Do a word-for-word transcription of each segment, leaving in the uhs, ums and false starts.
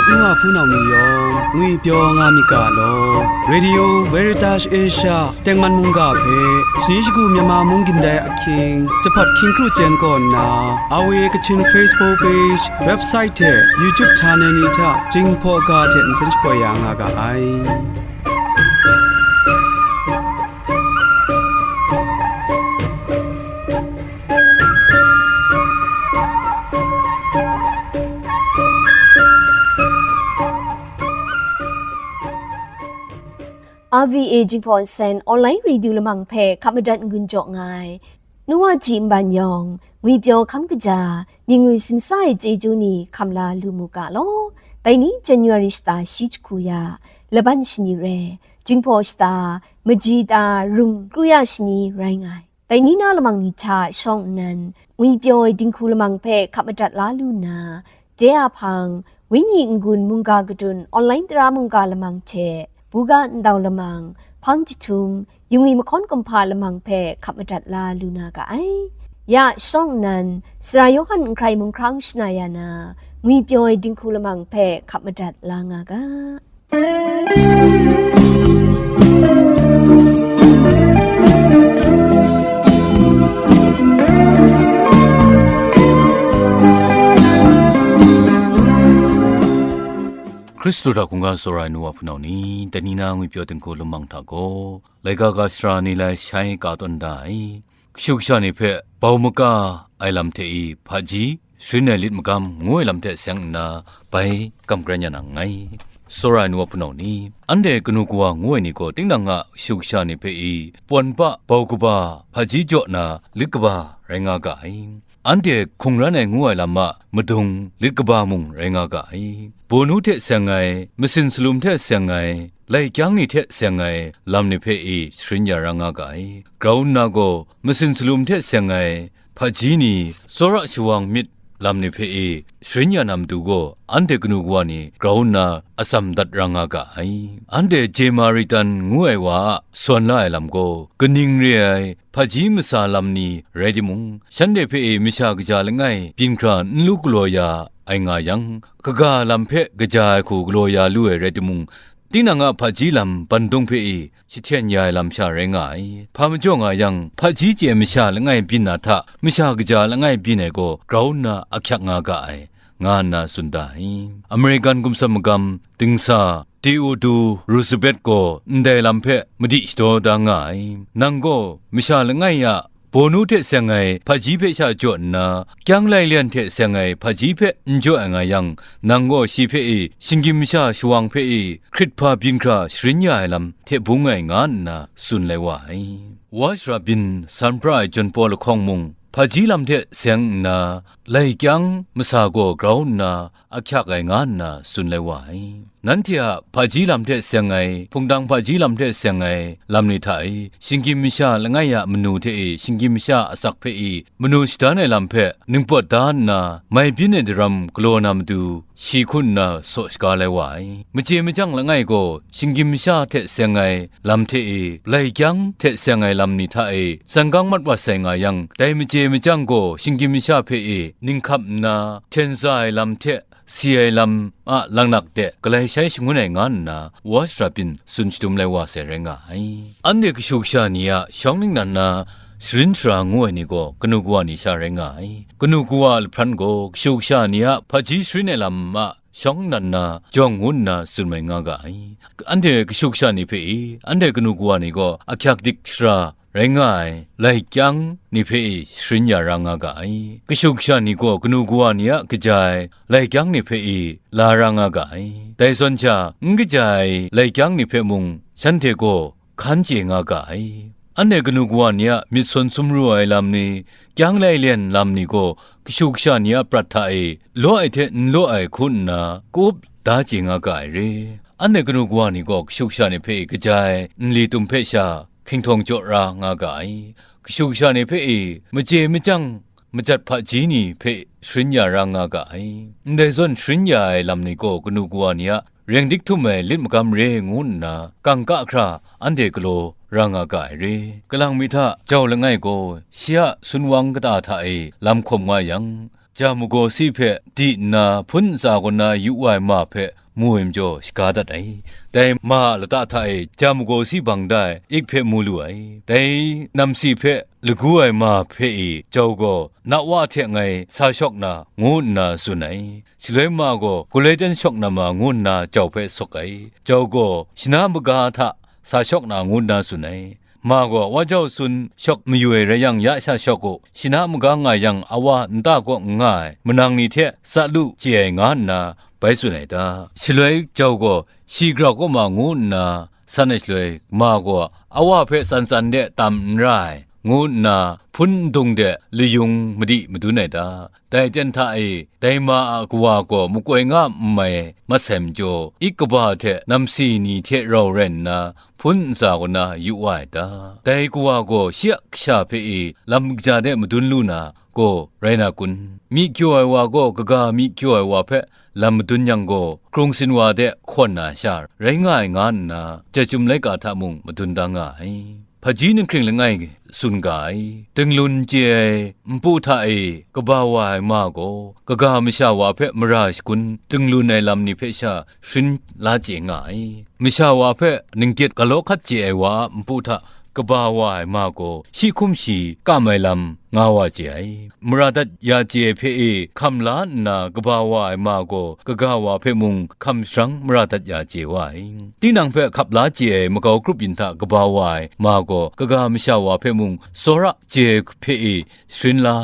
Nu wa hpunau ni yawng ngwipyaw nga myit ga law. Radio Veritas Asia tengman mungga hpe shani shagu Myanmar mung gindai ahkying, jahpawt hkying kru chyen kaw nna, R V A Kachin Facebook page, website hte YouTube channel ni hta Jinghpaw ga hte nsen shapoi ya nga ga ai. R V A Jinghpaw Nsen Online Radio Lamang hpe hkap madat n-gun jaw nga ai. Nu wa ji nban yawng, ngwipyaw hkam kaja, myingwi simsa ai chyeju ni hkam la lu mu ga law. Dai ni January shata shi jahku ya, laban shani re, Jinghpaw shata, maji ta, rum kru ya shani rai nga ai. Dai ni na lamang ni hta shawng nnan, ngwipyaw ai dinghku lamang hpe hkap madat la lu nna, de a hpang, wenyi n-gun mungga kadun online tara mungga lamang hte, buga ndau lamang, hpang jahtum, yungwi mahkawn kumhpa lamang hpe hkap madat la lu na ga ai. Ya shawng nnan, Sara Yawhan n hkrai mung hkrang shana ya na, ngwipyaw ai dinghku lamang hpe hkap madat la nga ga. Hkristu hta hkungga tsawra ai nu wa hpunau ni, dai ni na ngwipyaw dinghku lamang hta gaw, laika ga sara ni lai shai ka tawn da ai. Kashu kasha ni hpe bau maka ai lam hte i hpaji, sharin ai lit magam ngu ai lam hte seng nna bai kam karen ya na nngai. Tsawra ai nu wa hpunau ni, anhte kanu kawa ngu ai ni gaw, tinang a kashu kasha ni hpe i pawn pa bau kaba hpaji jaw na lit kaba rai nga ga ai. Anhte hkungran ai ngu ai lam a madung lit kaba mung rai nga ga ai. Bawnu hte seng ai, masin salum hte seng ai, lai kyang ni hte seng ai lam ni hpe i sharin ya ra nga ga ai. Grau nna gaw, masin salum hte seng ai hpaji ni, tsawra shawang myit lam ni hpe i sharin ya na matu gaw, anhte kanu kawa ni grau nna atsam dat ra nga ga ai. Anhte Jemaritan ngu ai wa a sawn la ai lam gaw, kaning re ai hpaji masa lam ni rai timung, shanhte hpe e masha kaja langai byin hkra n lu galaw ya ai nga yang, kaga lam hpe kaja ai hku galaw ya lu ai rai timung, tinang a hpaji lam bandung hpe e jahten ya ai lam sha rai nga ai. Hpa majaw nga yang, hpaji chye masha langai byin na hta masha kaja langai byin ai gaw grau nna ahkyak nga ga ai, nga nna tsun da ai. American gumsat magam dingsa Theodore Roosevelt gaw ndai lam hpe madi shadaw da nga ai. Nang gaw masha langai a bawnu hte seng ai hpaji hpe sha jaw nna, kyang lai lyan hte seng ai hpaji hpe n jaw ai nga yang, nang gaw shi hpe e shinggyim masha shawang hpe e hkrit hpa byin hkra sharin ya ai lam hte bung ai, nga nna tsun lai wa ai. Wa shara byin san pra ai John Paul lahkawng mung, hpaji lam hte seng nna, lai kyang masa gaw grau nna ahkyak ai, nga nna tsun lai wa ai. Nanhte a hpaji lam hte seng ai, hpungtang hpaji lam hte seng ai lam ni hta e, shinggyim masha langai a manu hte e shinggyim masha asak hpe e manu shadan ai lam hpe ningpawt da nna, mai byin ai daram galaw na matu, shi hkun nna saw shaga lai wa ai. Maje majang langai gaw, shinggyim masha hte seng ai lam hte e, lai kyang hte seng ai lam ni hta e, zanggang mat wa sai nga yang, dai maje majang gaw shinggyim masha hpe e, ninghkap nna, hten za ai lam hte, si ai lam a langnak de galai shai shangun ai, nga nna wa shara byin tsun shadum lai wa sai rai nga ai. Anhte kashu kasha ni a shawng ningnan na sharin shara ngu ai ni gaw kanu kawa ni sha rai nga ai. Kanu kawa a lahpran gaw kashu kasha ni a hpaji sharin ai lam a shawng nnan na jawng ngu nna tsun mai nga ga ai. Anhte kashu kasha ni hpe i, anhte kanu kawa ni gaw ahkyak dik shara rai nga ai, lai kyang ni hpe i sharin ya ra nga ga ai. Kashu kasha ni gaw kanu kawa ni a kaja ai lai kyang ni hpe i la ra nga ga ai. Dai zawn sha, n kaja ai lai kyang ni hpe mung shanhte gaw hkan chye nga ga ai. Anhte kanu kawa ni a myit sawn sumru ai lam ni, kyang lai lyan lam ni gaw kashu kasha ni a prat hta e law ai hte n law ai hku nna ka-up da chye nga ga ai re. Anhte kanu kawa ni gaw kashu kasha ni hpe kaja ai nli tum hpe sha hkinhtawng jaw ra nga ga ai. Kashu kasha ni hpe e maje majang majat hpaji ni hpe sharin ya ra nga ga ai. Ndai zawn sharin ya ai lam ni gaw kanu kawa ni a reng dik htum ai lit magam re ngu nna kangka hkra anhte galaw ra nga ga ai re. Kalang mi hta jau langai gaw shi a sunwang kata hta e lam hkawm nga yang, ja magaw si hpe di nna hpun ntsa kaw na yu wa ai ma hpe mu ai majaw shaga dat ai. Dai ma a lata hta e ja magaw si bang da ai ik hpe mu lu ai. Dai namsi hpe lagu ai ma hpe e jau gaw, na wa hte ngai sa shawk na, ngu nna tsun ai. Shaloi ma gaw, galoi ten shawk na ma, ngu nna jau hpe sawk ai. Jau gaw, shana maga hta sa shawk na, ngu nna tsun ai. Ma gaw, wa jau tsun shawk mayu ai rai yang, ya sha shawk u, shana maga nga yang, a wa nta kaw n nga ai, manang ni hte tsat lu chye ai, nga nna bai tsun ai ta? Shaloi jau gaw, shi grau kaw ma, ngu nna san ai shaloi, ma gaw a wa hpe tsan tsan de tam n ra ai, ngu nna hpun ndung de layung madi madun ai ta? Dai ten hta e, dai ma a kawa gaw makoi nga n mai mat sai majaw, ik kaba hte namsi ni hte rau rai nna, hpun ntsa kaw na yu wa ai ta? Dai kawa gaw shi a kasha hpe e lam kaja de madun lu na gaw rai na kun? Myi kyaw ai wa gaw kaga myi kyaw ai wa hpe lam madun yang gaw, krung sin wa de hkawn na sha rai nga ai, nga nna, jahchyum laika hta mung madun da nga ai. Hpaji ninghkring langai tsun ga ai. Tinglun chye ai npu hta e kaba wa ai ma gaw, kaga masha wa hpe mara shagun tinglun ai lam ni hpe sha sharin la chye nga ai. Masha wa hpe ninggyit galaw hkat chye ai wa a npu hta kaba wa ai ma gaw, shi hkum shi kam ai lam nga wa chye ai. Mara dat ya chye ai hpe e hkam la nna kaba wa ai ma gaw, kaga wa hpe mung hkam sharang mara dat ya chye wa ai. Tinang hpe hkap la chye ai makau grup yin hta kaba wa ai ma gaw, kaga masha wa hpe mung tsawra chye ai hpe e sharin la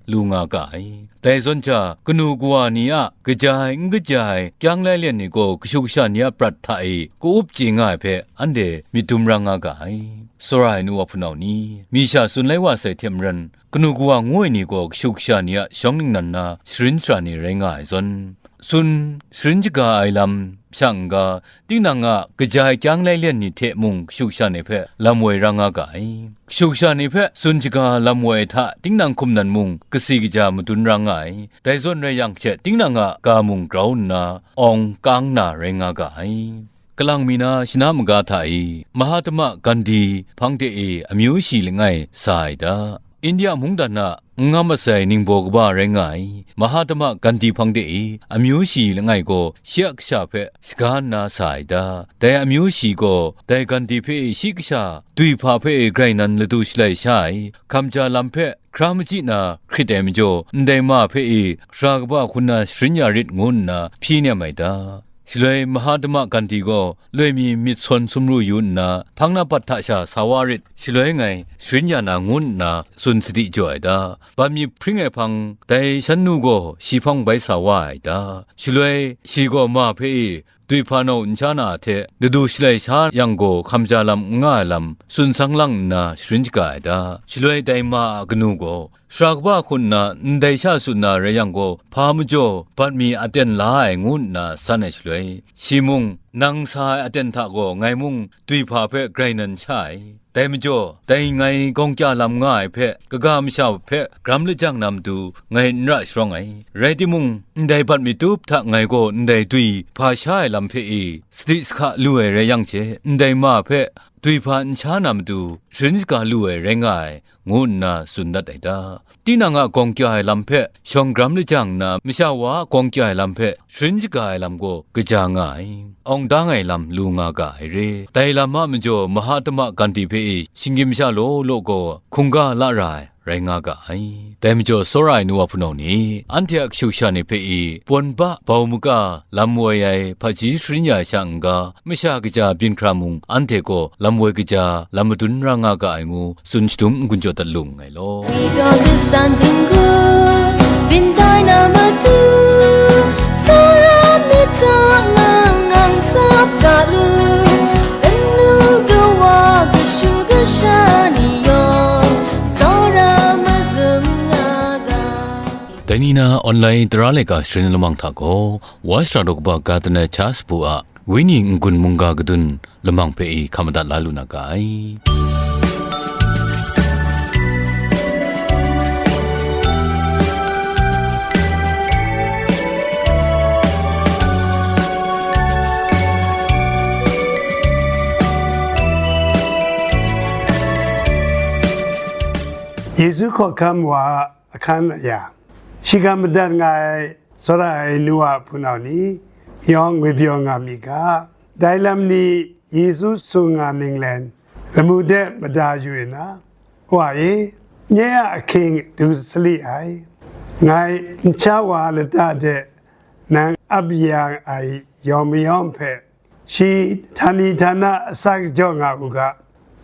lu nga ga ai. Dai zawn hta, kanu kawa ni a kaja ai, n kaja ai, kyang lai lyan ni gaw kashu kasha ni a prat hta e ka-up chye nga ai hpe, anhte myit dum ra nga ga ai. Tsawra ai nu wa hpunau ni, mi sha tsun lai wa sai hte maren, kanu kawa ngu ai ni gaw kashu kasha ni a shawng ningnan na sharin sara ni rai nga ai zawn, tsun sharin shaga ai lam sha n-ga, tinang a kaja ai kyang lai lyan ni hte mung kashu kasha ni hpe lam woi ra nga ga ai. Kashu kasha ni hpe tsun shaga lam woi ai hta tinang hkum nan mung kasi kaja madun ra nga ai. Dai zawn rai yang she, tinang a ga mung grau nna, awng kang na rai nga ga ai. Kalang mi na shana maga hta e, Mahatma Gandhi hpang de e amyu shi langai sa ai ta? India mungdan a n ngam masai ningbaw kaba rai nga ai, Mahatma Gandhi hpang de e amyu shi langai gaw shi a kasha hpe shaga nna sa ai ta? Dai amyu shi gaw dai Gandhi hpe e shi kasha dwi hpa hpe e grai nan ladu shalai sha ai, hkam ja lam hpe hkra machyi na hkrit ai majaw, ndai ma hpe e sara kaba hku nna sharin ya rit, ngu nna hpyi nem ai ta? Shaloi Mahatma Gandhi gaw loi mi myit sawn sumru yu nna, hpang na bat hta sha sa wa rit, shaloi ngai sharin ya na, ngu nna tsun sadi jaw ai ta? Bat mi hpring ai hpang dai shan nu gaw shi hpang bai sa wa ai ta? Shaloi shi gaw ma hpe e dwi hpa nau n sha na hte ladu shalai sha yang gaw, hkam ja lam n nga ai lam tsun sang lang nna sharin shaga ai ta? Shaloi dai ma a kanu gaw, sara kaba hku nna ndai sha tsun na rai yang gaw, hpa majaw bat mi aten la ai, ngu nna san ai shaloi, shi mung, nang sa ai aten hta gaw ngai mung dwi hpa hpe grai nan sha ai. Dai majaw, dai ngai gawng kya lam nga ai hpe, kaga masha hpe gram lajang na matu ngai n ra sharawng ai. Rai timung, ndai bat mi tup hta ngai gaw ndai dwi hpa sha ai lam hpe e sadi sahka lu ai rai yang she, ndai ma hpe dwi hpa n sha na matu sharin shaga lu ai rai nga ai, ngu nna tsun dat ai ta? Tinang a gawng kya ai lam hpe shawng gram lajang nna, masha wa a gawng kya ai lam hpe sharin shaga ai lam gaw kaja nga ai, awng dang ai lam lu nga ga ai re. Dai lam a majaw, Mahatma Gandhi hpe e shinggyim sha law law gaw hkungga la ra ai rai nga ga ai. Dai majaw, tsawra ai nu wa hpunau ni, anhte a kashu kasha ni hpe e, pawn ba bau maga lam woi ai hpaji sharin ya sha n-ga, masha kaja byin hkra mung, anhte gaw lam woi kaja, lam madun ra nga ga ai ngu, tsun shadum n-gun jaw dat lu nngai law. We got this standing good, been dynamite too. Sora mita ngang ngang sap ka lu. Kanu kawa kashu kasha ni yawng, sora mazum nga ga. Dai ni na online tara laika sharin lamang hta gaw, Wa shara daw kaba Gardner Charles bu a Wenyi n-gun mungga kadun lamang hpe i hkam madat la lu na ga ai. Yesu hkawhkam wa a ahkan aya, Shingkang madat nga ai, tsawra ai nu a hpunau ni yawng ngwipyaw nga mi ga, dai lam ni Yesu tsun nga ninglen lamu de mada yu yu na, Wa e, nye a ahkying du sali ai, ngai nsa wa lata de nang ap yang ai yawng mayawng hpe, shi htani htana asak jaw nga u ga,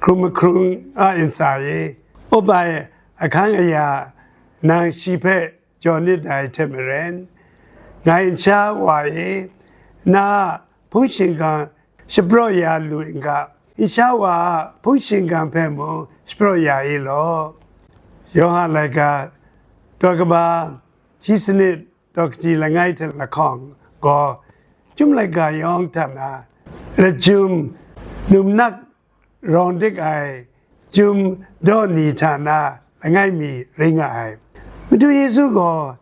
hkrum mahkrung a ntsa e, up ai ahkang aya nang shi hpe jaw nit dai hte maren, ngai nsa wa e, na a hpung shingkang shapraw ya lu n ga, nsa wa a hpung shingkang hpe mung shapraw ya i law. Yawhan laika, daw kaba, shi sanit, daw kaji langai hte lahkawng gaw, chyum laika yawng hta na, lachyum, numnak rawng dik ai, chyum daw ni hta na langai mi rai nga ai. Madu Yesu gaw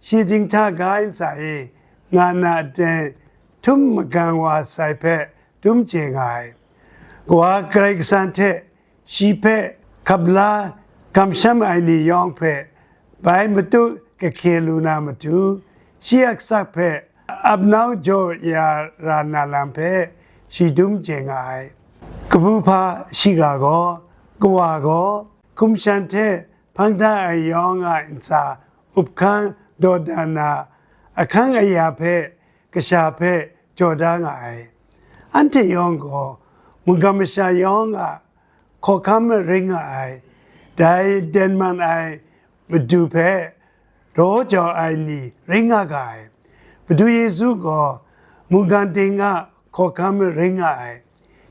shi dinghta ga ntsa e nga na aten htum magang wa sai hpe dum chye nga ai. Kawa Karai Kasang hte shi hpe hkap la kamsham ai ni yawng hpe bai matu kahkye lu na matu, shi a asak hpe ap nau jaw ya ra na lam hpe shi dum chye nga ai. Kabu hpa shiga gaw, kawa gaw, hkum shan hte hpang da ai yawng a ntsa up hkang dawdan na, ahkang aya hpe, kasha hpe jaw da nga ai. Anhte yawng gaw, mungkan masha yawng a hkawhkam rai nga ai, dai tengman ai Madu hpe daw jau ai ni rai nga ga ai. Madu Yesu gaw mungkan ting a hkawhkam rai nga ai.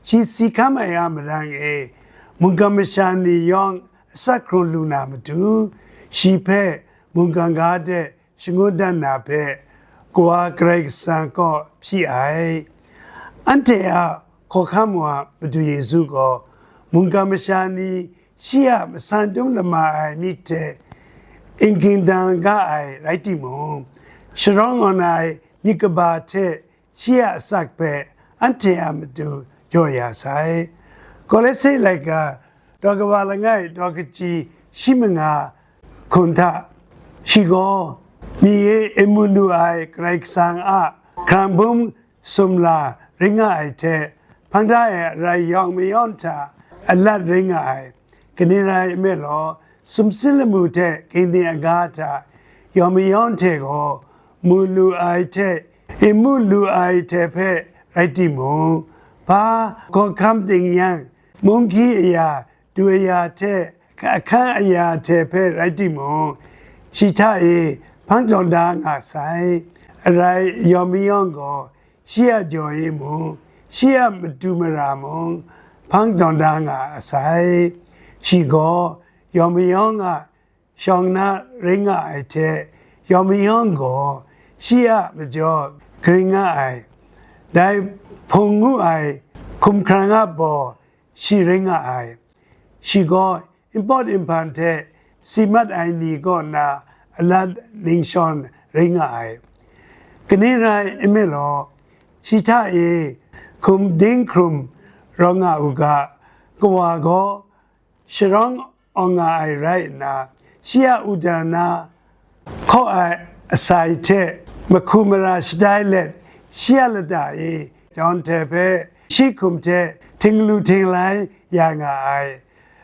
Shi si hkam ai a marang e, mungkan masha ni yawng asak hkrung lu na matu, shi hpe mungkan ga de shangun dat na hpe, Kawa Karai Kasang kaw hpyi ai. Anhte a hkawhkam wa Madu Yesu gaw, mungkan masha ni shi a masan dum lama ai myit hte n ging dang ga ai rai timung, sharawng awn ai myit kaba hte shi a asak hpe anhte a matu jaw ya sai. Kolose laika, daw kaba langai, daw kaji shi manga hkun hta, shi gaw myi e n mu lu ai Karai Kasang a hkrang bum sumla rai nga ai hte, hpang da ai arai yawng mayawng hta alat rai nga ai. Kaning rai nme law, sumsing lamu hte gingdin aga hta yawng mayawng hte gaw, mu lu ai hte, n mu lu ai hte hpe rai timung, hpa hkawhkam ting yang, munggyi aya, du aya hte, ahkang aya hte hpe rai timung, shi hta e hpang tawn da nga sai. Arai yawng mayawng gaw, shi a jaw e mung, shi a matu mara mung, hpang tawn da nga sai. Shi gaw yawng mayawng a shawng na rai nga ai hte, yawng mayawng gaw shi a majaw gring nga ai. Dai hpung ngu ai hkumhkrang a baw shi rai nga ai. Shi gaw npawt nhpan hte si mat ai ni kaw na alat ningshawn rai nga ai. Kaning rai nme law, shi hta e hkum dinghkrum rawng nga u ga, kawa gaw sharawng awng nga ai rai nna, shi a wudang na hkaw ai asai hte mahku mara shatai let, shi a lata e yawn hte hpe shi hkum hte htinglu htinglai ya nga ai.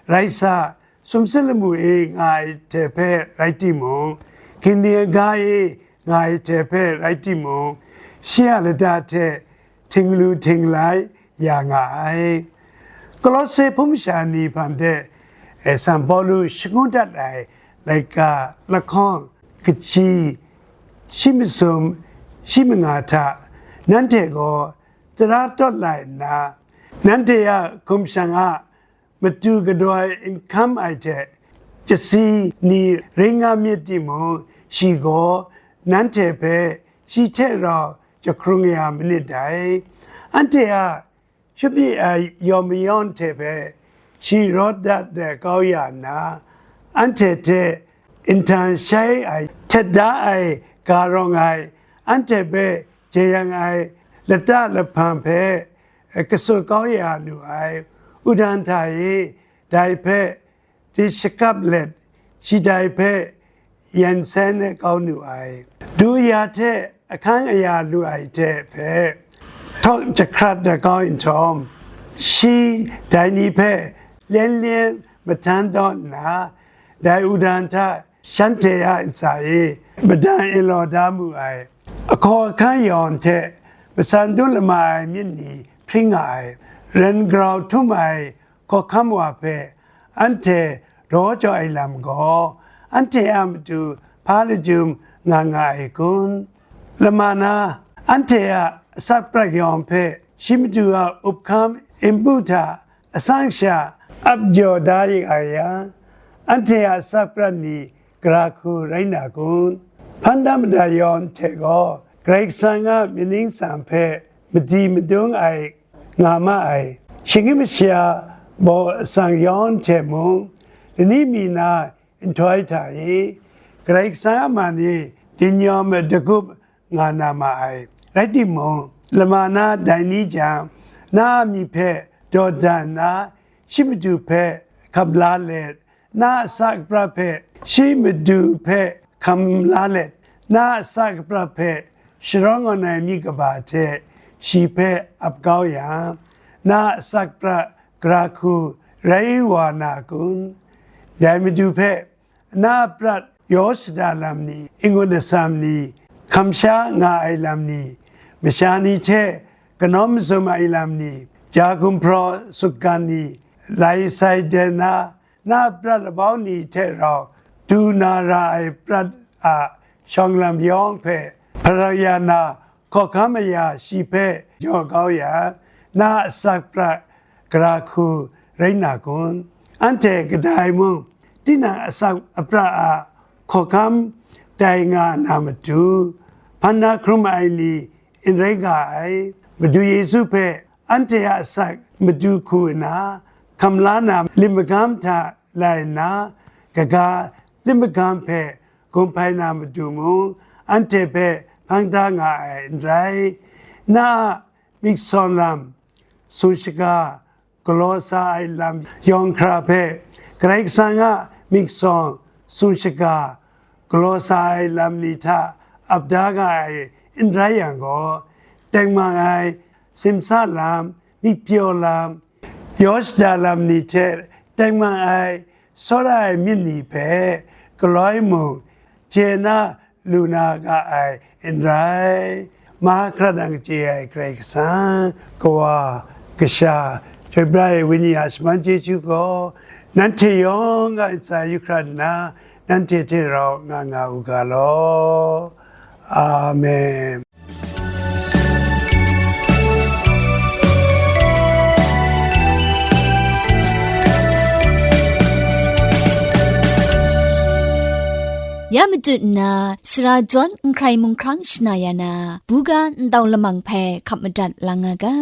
Rai sa, sumsing lamu e nga ai hte hpe rai timung, gindin aga e nga ai hte hpe rai timung, shi a lata hte htinglu htinglai ya nga ai. Kolose hpung masha ni hpang de, eh, San Pawlu shangun dat ai laika lahkawng kaji shi masum shi manga hta, nanhte gaw tara tawt lai nna, nanhte a hkum shang a matu gadoi n hkam ai hte, chyasi ni rai nga myit timung, shi gaw nanhte hpe shi hte rau jahkrung ya manit dai. Anhte a shut mi ai yawng mayawng hte hpe shi rawt dat de kau ya nna, anhte hte nhtang shai ai, htet da ai ga rawng ai, anhte hpe jeyang ai lata lahpang hpe, eh, kasu kau ya nu ai, wudang hta e dai hpe di shakap let, shi dai hpe Jansen e kau nu ai. Du ya hte ahkang aya lu ai hte hpe htawk jahkrat da kau nhtawm, shi dai ni hpe lyen lyen mahtan taw nna, dai wudang hta shanhte a ntsa e madan e law da mu ai. Ahkaw ahkang yawn hte matsan dum lama ai myit ni hpring nga ai. Ren grau htum ai hkawhkam wa hpe anhte daw jaw ai lam gaw, anhte a matu hpa lajum nga nga ai kun? Lama na, anhte a asak prat yawng hpe shi matu a up hkam npu hta atsang sha ap jaw da ya yang, anhte a asak prat ni gara hku rai na kun? Hpan da mada yawn hte gaw Karai Kasang a mying tsam hpe madi madung ai nga ma ai. Shinggyim masha baw atsang yawn hte mung, lani mi na nhtoi hta e, Karai Kasang a man e dinyawm dagup nga na ma ai. Rai timung, lama na dai ni jang, na a myit hpe dawdan nna, shi matu hpe hkam la let, na a asak prat hpe shi matu hpe hkam la let, na a asak prat hpe sharawng awn ai myit kaba hte shi hpe ap kau yang, na a asak prat gara hku rai wa na kun? Dai matu hpe, na a prat yaw shada lam ni, n-gun atsam ni, hkam sha nga ai lam ni, masha ni hte kanau mazum ai lam ni, ja gumhpraw sutgan ni, lai sai den na, na a prat labau ni hte rau du na ra ai prat a shawng lam yawng hpe hparak ya na, hkawhkam aya shi hpe jaw kau yang, na a asak prat gara hku rai na kun? Anhte kadai mung tinang asak apra a hkawhkam tai nga na matu, hpan na hkrum ai ni n rai nga ai. Madu Yesu hpe anhte a asak matu hku nna, hkam la na lit magam hta lai nna, kaga lit magam hpe gun hpai na matu mung, anhte hpe hpang da nga ai n rai. Na a myit sawn lam, tsun shaga, galaw sa ai lam yawng hkra hpe, Karai Kasang a myit sawn, tsun shaga, galaw sa ai lam ni hta ap da nga ai n rai yang gaw, tengman ai simsa lam, myit pyaw lam, yaw shada lam ni hte tengman ai tsawra ai myit ni hpe galoi mung chye na lu na ga ai n rai. Mahkra nang chye ai Karai Kasang, Kawa, Kasha, Chyoi Pra ai Wenyi a shaman chyeju gaw, nanhte yawng a ntsa yu hkra nna, nanhte hte rau nga nga u ga law. Amen. Ya matut nna, sara jawn n hkrai mung hkrang shana ya na, buga ndau lamang hpe hkap madat lang nga ga.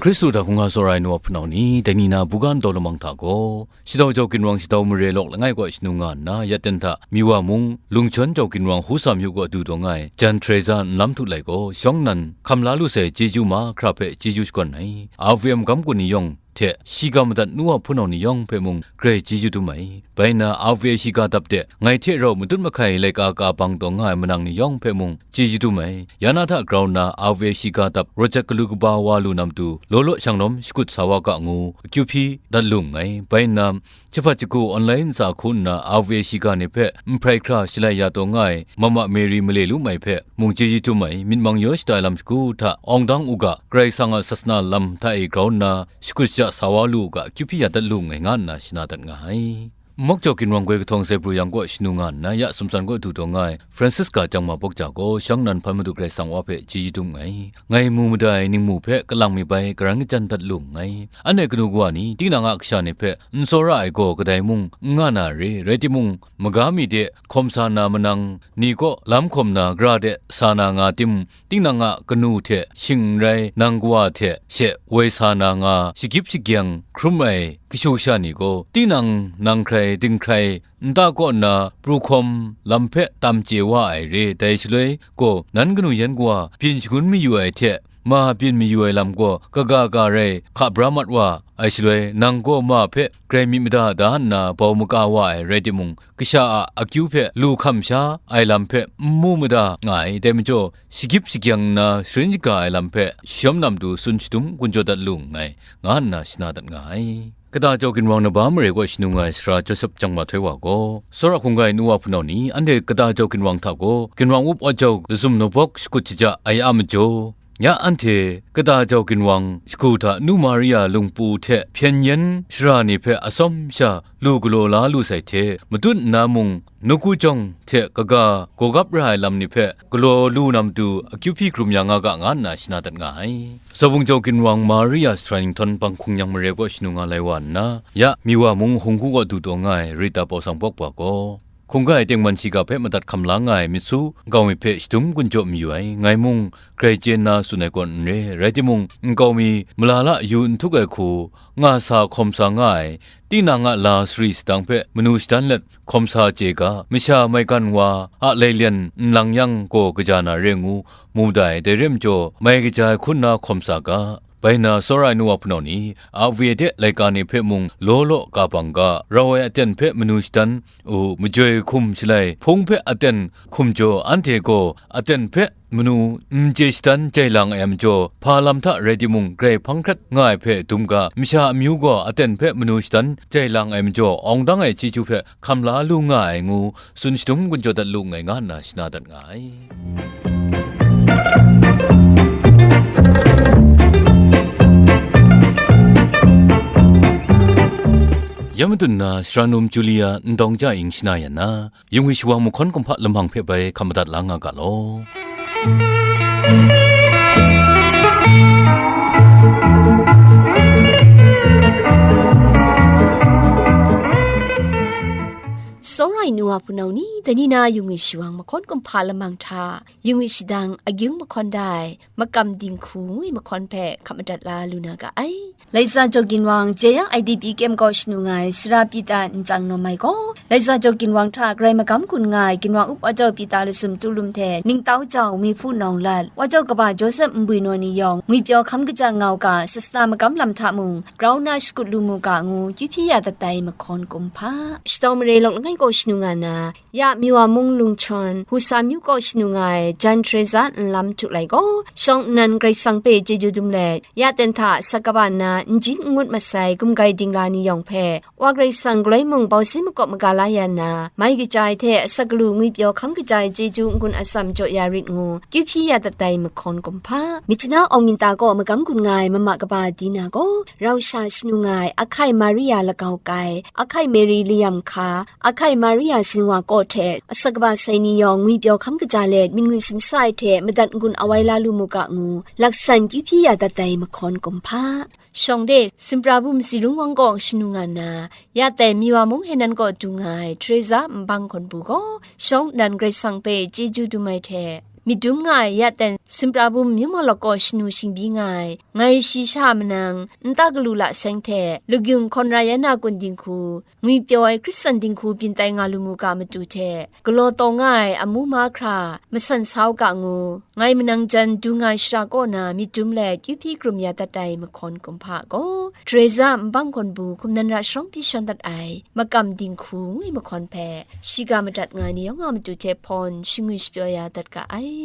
Hkristu hta hkungga tsawra ai nu wa hpunau ni, dai ni na buga ndau lamang hta gaw, Shadau jau ginwang shadau mare lawk langai kaw shanu nga nna, ya ten hta, Miwa mung, Lungchawn jau ginwang Husa myu kaw du dawng ai, Jan Teresa nlam htu lai gaw, shawng nnan, hkam la lu sai chyeju mahkra hpe chyeju shakawn ai. R V M gam kun ni yawng hte, shiga madat nu wa hpunau ni yawng hpe mung, grai chyeju dum ai. Bai nna, R V A shiga dap de, ngai hte rau matut mahkai laika ka bang taw nga ai manang ni yawng hpe mung, chyeju dum ai. Ya na hta grau nna, R V A shiga dap, rawt jat galu kaba wa lu na matu, law law shanglawm shakut sa wa ga ngu, akyu hpyi dat lu nngai. Bai nna, Jahpat jagu online ntsa hku nna R V A shiga ni hpe nhprai hkra shalai ya taw nga ai Mama Mary Male Lum Ai hpe mung chyeju dum ai, myit mang yaw shada ai lam shagu hta awng dang u ga, Karai Kasang a sasana lam hta e grau nna, shakut shaja sa wa lu u ga, akyu hpyi ya dat lu nngai, nga nna shana dat nga ai. Mawk jau ginwang goi kahtawng Zebru yang kaw shanu nga nna, ya sumtsan kaw du taw nga ai, Francisca Jangma Bawk Ja gaw shang nan hpan Madu Karai Kasang wa hpe chyeju dum nngai. Ngai mu mada ai ningmu hpe kalang mi bai karan kajan dat lu nngai. Anhte kanu kawa ni, tinang a kasha ni hpe n tsawra ai gaw kadai mung n nga na re, rai timung, maga mi de hkawm sa na manang ni kaw lam hkawm na gara de sa na nga tim, tinang a kanu hte shing n rai, nang kawa hte she woi sa na nga, shagyip shagyang hkrum ai kashu kasha ni gaw, tinang nang hkrai dinghkrai nta kaw nna pru hkawm lam hpe tam chye wa ai re. Dai shaloi gaw, nan kanu yan kawa byin shangun mayu ai hte ma byin mayu ai lam gaw kaga ga rai hka bra mat wa ai shaloi, nang gaw ma hpe grai myit mada da nna bau maka wa ai rai timung, kasha a akyu hpe lu hkam sha ai lam hpe n mu mada nga ai. Dai majaw, shagip shagyang nna sharin shaga ai lam hpe shawm nam du tsun shadum gun jaw dat lu nngai, nga nna shana dat nga ai. Kata jau ginwang Naba mare kaw shanu nga ai sara Josep Chyang Ma Htoi wa gaw, Sawra hkungga ai nu wa hpunau ni, anhte kata jau ginwang hta gaw, ginwang up wa jau lazum nawbawk shakut shaja ai a majaw, ya anhte kata jau ginwang shagu hta nu Maria lungpu hte hpyen yen shara ni hpe atsawm sha lu galaw la lu sai hte, matut nna mung, nawku jawng hte kaga gawgap ra ai lam ni hpe galaw lu na matu akyu hpyi hkrum ya nga ga, nga nna shana dat nga ai. Zabung jau ginwang Maria sara ninghtawn banghkung yang mare kaw shanu nga lai wa nna, ya Miwa mung hkunggu kaw du taw nga ai Rita Paw Sang Pawk wa gaw, hkungga ai tengman shiga hpe madat hkam la nga ai myit su nkau mi hpe shadum gun jaw mayu ai, ngai mung grai chye nna tsun ai kaw n re, rai timung, nkau mi malala yu n htuk ai hku nga sa hkawm sa nga ai, tinang a la sari sadang hpe manu shadan let hkawm sa chye ga, masha maigan wa a lailyen nlang yang gaw kaja na re ngu mu dai, dai re majaw, mai kaja ai hku nna hkawm sa ga. Bai na, tsawra ai nu wa hpunau ni, a V A de laika ni hpe mung law law ka bang ga, rau ai aten hpe manu shadan u, majoi hkum shalai hpung hpe aten hkum jaw, anhte gaw aten hpe manu n chye shadan jai lang ai majaw, hpa lam hta rai timung, grai hpang hkrat nga ai hpe dum ga, masha amyu gaw aten hpe manu shadan jai lang ai majaw, awng dang ai chyeju hpe hkam la lu nga ai ngu, tsun shadum gun jaw dat lu nngai, nga nna shana dat nga ai. Ya madun na, sara num Julia ndawng ja ing shana yan na, yung ai shawang mahkawn kumhpa lamang hpe bai hkam madat la nga ga law. Tsawra ai nu wa hpunau ni, dai ni na yung ai shawang mahkawn kumhpa lamang hta, yung ai shadang agyung mahkawn da ai, makam dinghku ngu ai mahkawn hpe hkap madat la lu na ga ai. Laisa jaw ginwang, jeyang I D P kyem kaw shanu nga ai sara Pita nchyang nawm ai gaw, laisa jaw ginwang hta grai magam gun nga ai ginwang up wa jau Pita lazum tulum hte ningtau jau mi hpu nawng lat, wa jau kaba Josep nbwi naw ni yawng ngwipyaw hkam kaja nga u ga, sasana magam lam hta mung grau na shakut lu mu ga ngu, kyu hpyi ya dat ai mahkawn kumhpa. Shadaw mare lawng langai kaw shanu nga na, ya Miwa mung Lungchawn, Husa myu kaw shanu nga ai jan Teresa nlam htu lai gaw, shawng nnan Karai Kasang hpe chyeju dum let, ya ten hta asak kaba nna n jin n ngut masai gumgai dingla ni yawng hpe, Wa Karai Kasang galoi mung bau si makawp maga la ya nna, mai kaja ai hte asak galu ngwipyaw hkam kaja ai chyeju n-gun atsam jaw ya rit ngu, kyu hpyi ya dat ai mahkawn kumhpa. Myitkyina Awng Minta kaw magam gun nga ai mama kaba Dina gaw, rau sha shanu nga ai Ahkai Maria lagau kai, Ahkai Mary layam hka, Ahkai Maria zinwa kaw hte asak kaba sai ni yawng ngwipyaw hkam kaja let, myit ngwi sumsa ai hte madat n-gun awai la lu mu ga ngu, laksan kyu hpyi ya dat ai mahkawn kumhpa. Shawng de, Sumprabum Zirung Wang kaw shanu nga nna, ya tai Miwa mung Henan kaw du nga ai Teresa nbang hkawn bu gaw, shawng nnan Karai Kasang hpe chyeju dum ai hte, myit dum nga ai ya tai Sumprabum Myamalawk kaw shanu shingbyi nga ai, ngai shi sha manang, nta galu la seng hte, lagyung hkawn ra ya na kun dinghku, ngwipyaw ai Hkristan dinghku byin tai nga lu mu ga matu hte, galaw taw nga ai amu mahkra masan sa u ga ngu, ngai manang jan du nga ai shara kaw na myit dum let kyu hpyi hkrum ya dat ai mahkawn kumhpa gaw, Teresa nbang hkawn bu hkum nan ra sharawng hpyi shawn dat ai makam dinghku ngu ai mahkawn hpe, shiga madat nga ai ni yawng a matu hte hpawn shingwi shapyaw ya dat ga ai.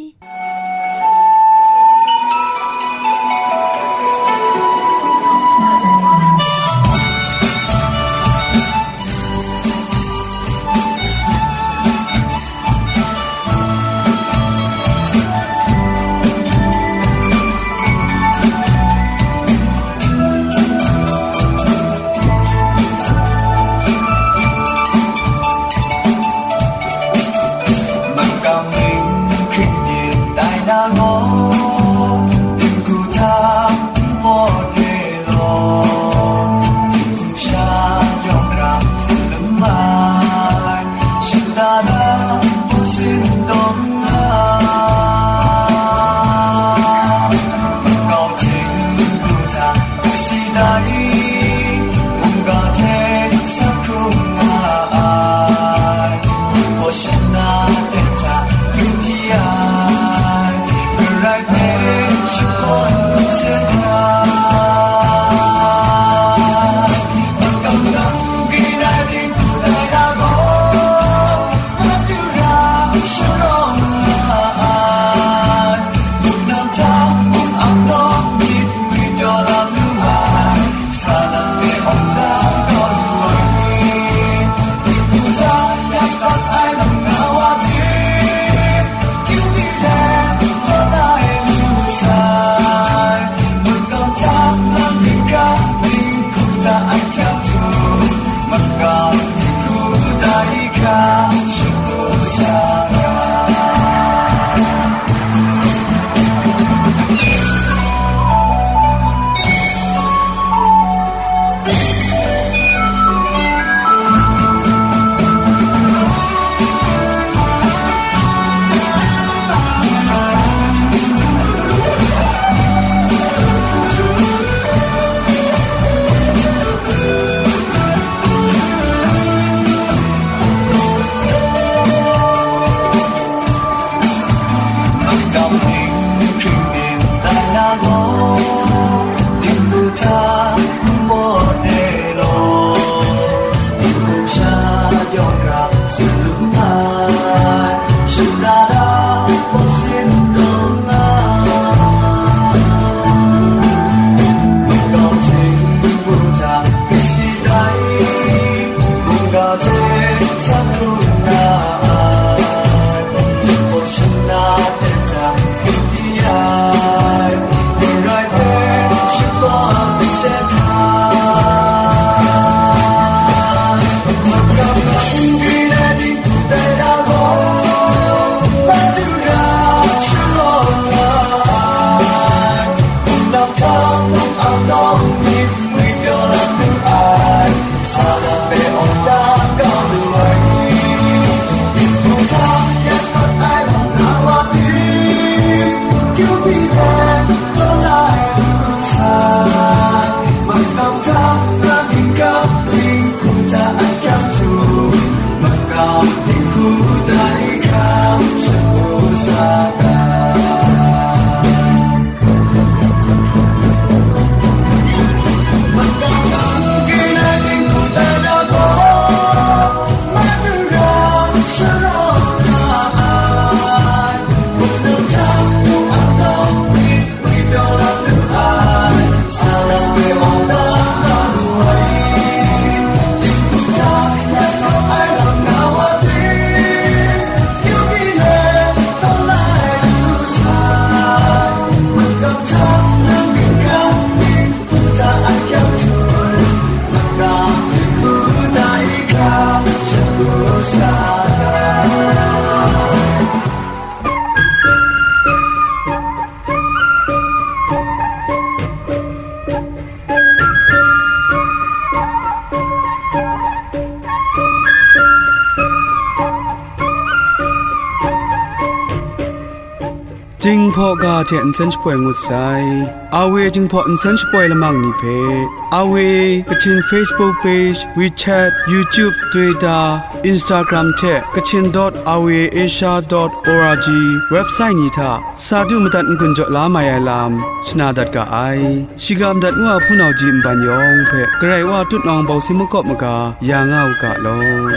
Jinghpaw ga hte nsen shapoi ngut sai. Awe Jinghpaw nsen shapoi lamang ni hpe, Awe Kachin Facebook page, WeChat, YouTube, Twitter, Instagram hte Kachin dot awe asia dot org website ni hta sa du madat n-gun jaw la mai ai lam shana dat ga ai. Shiga madat ngu a hpunau ji nban yawng hpe Karai Wa tutnawng bawsi makawp maga ya nga u ga law.